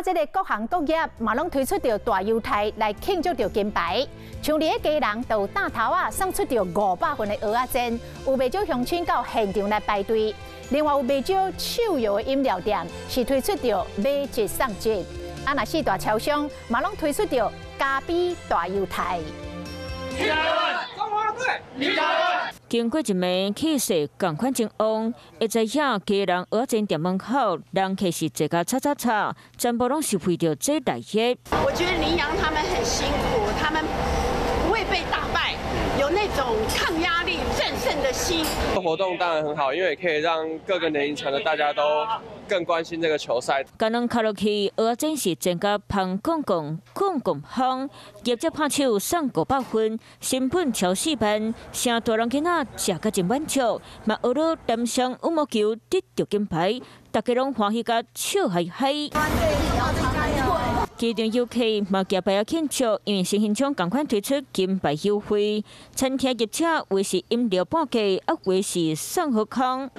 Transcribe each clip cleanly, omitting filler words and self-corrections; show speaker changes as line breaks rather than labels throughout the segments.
這个各行各業嘛攏推出著大優待來慶祝著金牌。像佇咧基隆就大頭仔送出著500份的蚵仔煎，有袂少鄉親到現場來排隊。另外有袂少手搖的飲料店是推出著買一送一。啊，若四大超商嘛攏推出著咖啡大優待。
中華隊，
經過一暝氣勢仝款真旺，會知影基隆蚵仔煎店門口人客是濟甲吵吵吵，全部攏是為著這來的。
我覺得麟洋他們很辛苦，他們不會被打敗，有那種抗壓力、戰勝的心。
活動當然很好，因為可以讓各個年齡層的大家都更關心這個球賽。
剛剛卡落去，蚵仔煎是增加芳講講講講芳，業者拍手送500份，成本超4萬，誠大人囡仔食甲真滿足，嘛學了單雙羽毛球得著金牌，大家攏歡喜甲笑嗨嗨。機場遊客嘛舉牌仔慶祝，因為新興廠仝款推出金牌優惠，餐廳業者有是飲料半價，啊有是送好康。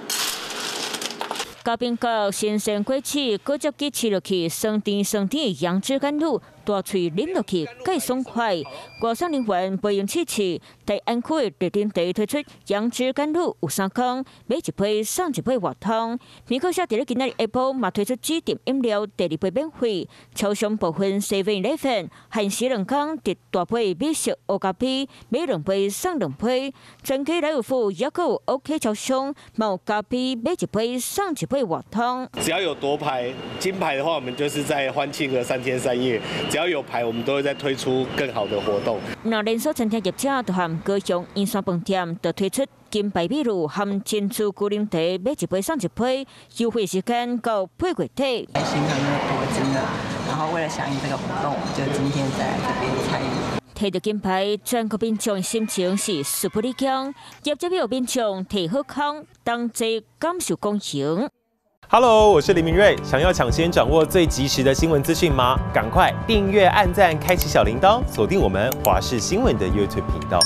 嘉賓閣新鮮果子，果汁機試落去，酸甜酸甜的楊枝甘露，大喙啉落去，蓋爽快。外送人員袂用試試，大安區的特定地推出楊枝甘露有三工，買一杯送一杯活動。米克夏佇咧今仔日下晡嘛推出指定飲料第二杯免費，超商部分 Seven Eleven 限時2工，佇大杯美式烏咖啡買兩杯送兩杯。全家萊爾富抑閣有 OK 超商，嘛有咖啡買一杯送一杯活動。
只要有奪牌金牌的話，我們就是在歡慶個3天3夜。只要有牌，我們都會再推出更好的活動。
那連鎖餐廳業者就和高雄圓山飯店就推出金牌美祿和珍珠龜苓茶，買一杯送一杯，優惠時間到8月底。
開心他們奪金了，然後為了響應這個活動，我們就今天在這邊參與。
提著金牌，全國民眾心情是殊不理解，業者有民眾提好康，同齊感受光榮。
Hello，我是林明瑞。想要搶先掌握最及時的新聞資訊嗎？趕快訂閱、按讚、開啟小鈴鐺，鎖定我們華視新聞的 YouTube 頻道。